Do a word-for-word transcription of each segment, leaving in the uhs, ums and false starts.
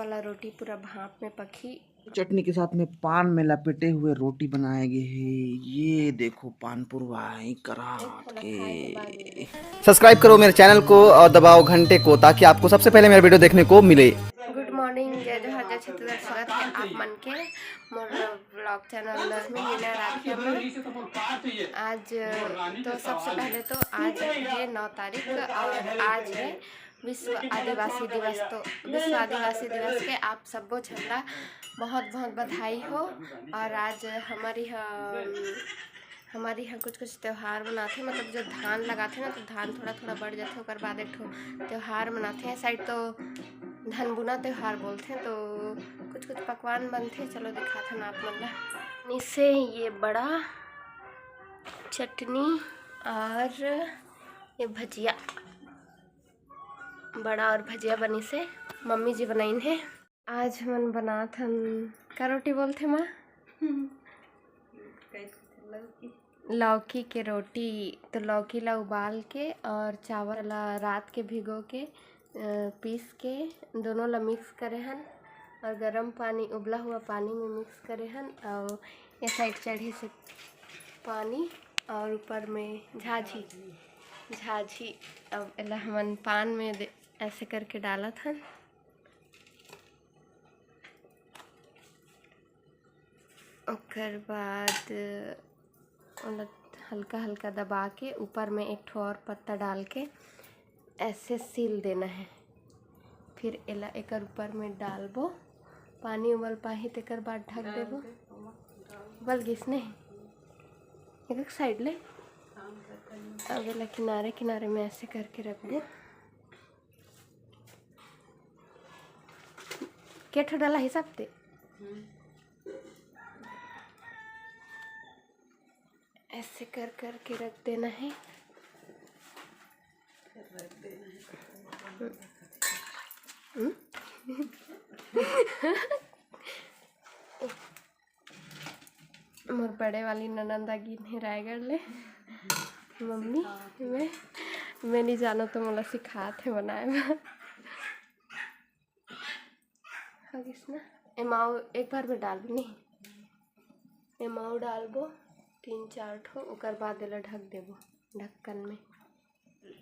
वाला रोटी पूरा भाप में पकही। चटनी के साथ में पान में लपेटे हुए रोटी बनाए गए हैं। ये देखो पान पुरवा है करात के। सब्सक्राइब करो मेरे चैनल को और दबाओ घंटे को, ताकि आपको सबसे पहले मेरा वीडियो देखने को मिले। गुड मॉर्निंग, जय जोहार, जय छत्तीसगढ़। स्वागत है आप मन के मोर व्लॉग चैनल लक्ष्मी मीना राठिया में। आज तो सबसे पहले तो आज है नौ तारीख और आज है विश्व आदिवासी दिवस। तो विश्व आदिवासी दिवस के आप सबो झन ला बहुत बहुत बधाई हो। और आज हमर इहाँ हमर इहाँ कुछ कुछ त्यौहार मनाथे, मतलब जो धान लगाथे ना, तो धान थोड़ा थोड़ा बढ़ जाथे, ओकर बाद एक ठो त्यौहार मनाथे। ए साइड तो धनबुना त्यौहार बोलथे, तो कुछ कुछ पकवान बनथे। चलो दिखाथन आप मन ला। इसे ये बड़ा चटनी और ये भजिया, बड़ा और भजिया बनिसे, मम्मी जी बनाइन हे। आज हमन बनात हन, का रोटी बोलथे माँ? लौकी के रोटी। तो लौकी ला उबाल के और चावल ला रात के भिगो के, अ, पीस के दोनों ला मिक्स करे हन और गरम पानी, उबला हुआ पानी में मिक्स करे हन। और ये साइड चढ़े से पानी और ऊपर में झाझी, झाझी। अब एला हमन पान में दे, ऐसे करके डालत हन। ओकर बाद ओला हल्का हल्का दबा के ऊपर में एक ठो और पत्ता डाल के ऐसे सील देना है। फिर एला एकर ऊपर में डालबो, पानी उबल पाही तेकर बाद ढक देबो। उबल गिस नहीं, एक साइड ले। अब एला किनारे किनारे में ऐसे करके रखबो। के ठो डाला हिसाब ते ऐसे कर करके रख देना है। हम्म? मोर बड़े वाली ननंद आ गिन हे रायगढ़ ले। मम्मी, मैं मैं नहीं जानो तो मोला सिखात हे बनाए बर। हो गिस ना? एमाओ एक बार में डालबो नहीं, एमाओ डालबो तीन चार ठो, ओकर बाद एला ढक देबो ढक्कन में।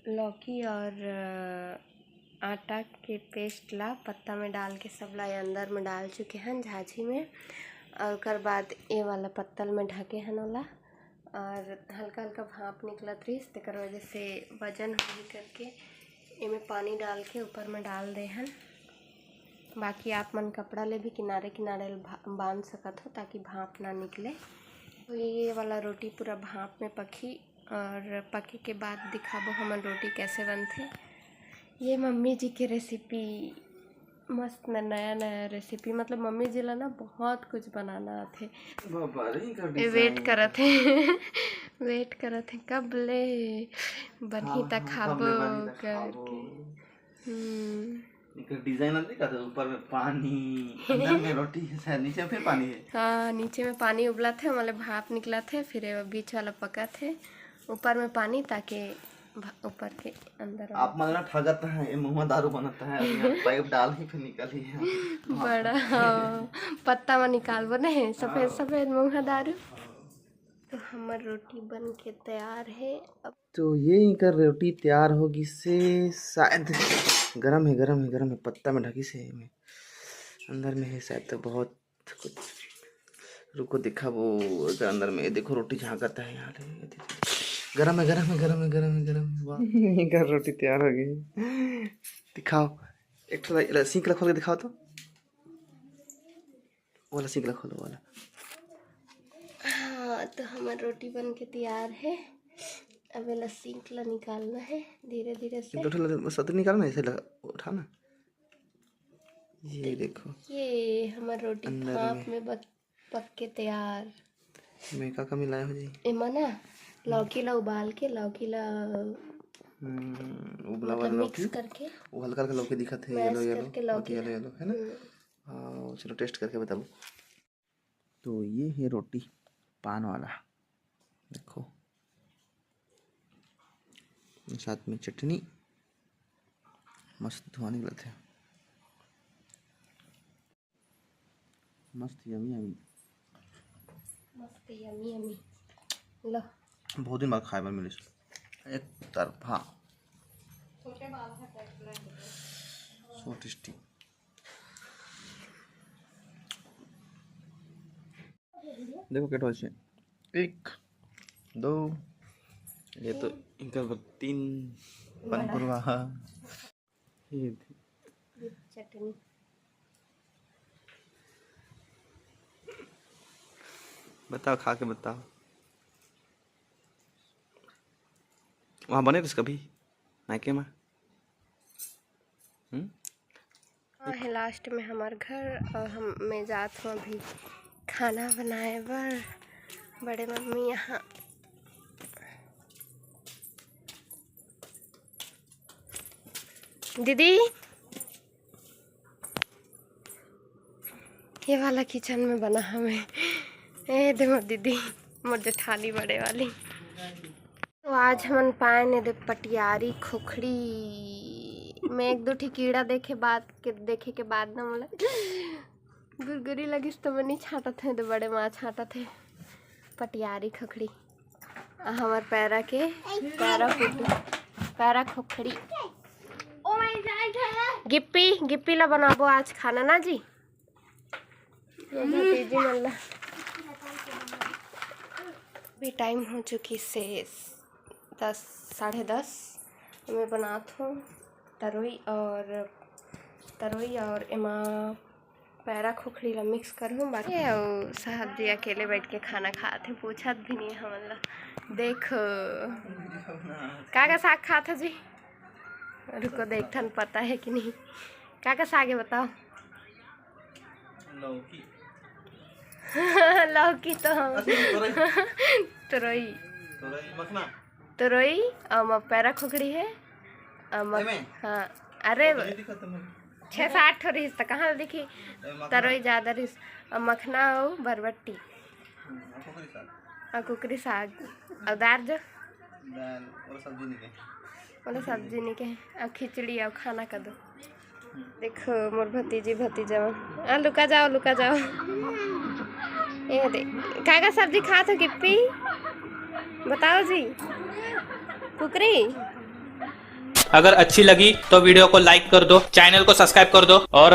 लौकी और, अ, आटा के पेस्ट ला पत्ता में डाल के सबला ये अंदर में डाल चुके हन झाझी में। और ओकर बाद ये वाला पत्तल में ढके हन ओला, और हल्का हल्का भाप निकलत रहिस, तेकर वजह से वजन होही करके एमे पानी डाल के ऊपर में डाल दे हन। बाकी आप मन कपड़ा ले भी किनारे किनारे ल भा-, बांध सकत हो, ताकि भाप ना निकले। तो ये वाला रोटी पूरा भाप में पकही और पके के बाद दिखाबो हमन रोटी कैसे बनथे। ये मम्मी जी के रेसिपी, मस्त न, नया नया रेसिपी, मतलब मम्मी जी ला ना बहुत कुछ बनाना आथे। बाबा रे, का ए, वेट डिजाइन। करत हे। वेट करत हे कब ले बनही हाँ, त हाँ, खाबो कब ले बनही त खाबो। करके। हम्म। एकर डिजाइन ला देखा था, ऊपर में पानी, अंदर में रोटी है, शायद नीचे में फिर पानी है। हाँ, नीचे में पानी उबलत हे, मतलब भाप निकलत हे, फिर ये बीच वाला पकत हे, ऊपर में पानी, ताकि भा-, ऊपर के अंदर वाला। आप मन ना ठगत है, ये मुँहा दारू बनत है, अभी हम पाइप डाल ही फिर निकल ही है। बड़ा, हाँ, पत्ता में निकालबो नहीं, सफेद हाँ। सफेद मुँहा दारू। हाँ। तो हमर रोटी बन के तैयार है। अब तो ये इकर रोटी तैयार हो गिस हे, शायद गरम है, गरम है, गरम है, पत्ता में ढकिस हे, एमे अंदर में है शायद, तो बहुत कुछ, रुको दिखाबो एकर अंदर में। ये देखो रोटी झांकत है यहाँ ले, ये देखो। गरम है, गरम है, गरम है, गरम है, गरम है, वाह। इकर रोटी तैयार हो गई। दिखाओ, एक ठो ला-, ला-, सिंक ला खोल के दिखाओ तो। वाला सिंक ला खोलो वाला। हाँ, तो हमर रोटी बन के तैयार है। अब एला सिंक ला निकालना है धीरे धीरे से। एक दो ठो ला सतरी निकालो ना, ऐसे ला उठा ना। ये देखो, ये हमर रोटी अंदर भाप में। में बक-, पक के तैयार। मैं का का मिलाए हो जी? एमा ना लौकी ला उबाल के, लौकी ला हम्म, उबला मतलब वाला मिक्स लौकी। करके वो हल्का हल्का लौकी दिखत है, मैश येलो येलो, करके लौकी लौकी येलो ला। येलो है ना? हम्म। हाँ, चलो टेस्ट करके बताबो। तो ये है रोटी पान वाला, देखो, साथ में चटनी, मस्त धुआं निकलत है। मस्त, यमी यमी। मस्त यमी यमी। लो। बहुत दिन बाद खाए बर मिलिस एक तरफा। So tasty। देखो केटो से एक दो, ये तो इनका बर तीन पानी पुरवा। ये चटनी। बताओ, खा के बताओ। वहाँ बने रहिस कभी मायके में? हम्म? हाँ है लास्ट में हमार घर और हम मैं जात हूँ अभी खाना बनाए बर बड़े मम्मी यहाँ। दीदी, ये वाला किचन में बना हमें। ए दे मोर दीदी, मोर जेठानी बड़े वाली। तो आज हमन पाए ने दे पटियारी खोखड़ी। मैं एक दो ठी कीड़ा देखे बाद के देखे के बाद ना मोला गुरगुरी लगिस तो मैं नहीं छाटत है, दे बड़े माँ छाटत है पटियारी खोखड़ी। आ हमर पैरा के पैरा फुटी, पैरा खोखड़ी। गिप्पी, गिप्पी ला बनाबो आज खाना ना जी। भतीजी मन ला। अभी टाइम हो चुकी से दस, साढ़े दस। मैं बनात हूँ तरोई और तरोई और एमा पैरा खोखड़ी ला मिक्स करहूँ बाकी। अउ साहब जी अकेले बैठ के खाना खात हे, पूछत भी नहीं हमन ला। देखो का का साग खात हो जी? रुको देखथन पता है कि नहीं। का का साग है बताओ? लौकी। लौकी तो हम अच्छा, तोरई। तोरई तोरई मखना। तोरई और म- पैरा खोखड़ी है और मख- एमे? हाँ। अरे नहीं दिखा तुम। छः सात ठो रहिस त कहाँ दिखी? ए, मखना। तरोई ज़्यादा रहिस और मखना और बरबट्टी हम्म, और कुकरी साग। और कुकरी साग और दार जो दाल और सब्जी नहीं के। मतलब सब्जी नहीं के और खिचड़ी और खाना का दो। देखो मोर भतीजी भतीजा मन। आ लुका जाओ लुका जाओ। ये दे का का सब्जी खात हो गिप्पी? बताओ जी। कुकरी। अगर अच्छी लगी तो वीडियो को लाइक कर दो, चैनल को सब्सक्राइब कर दो और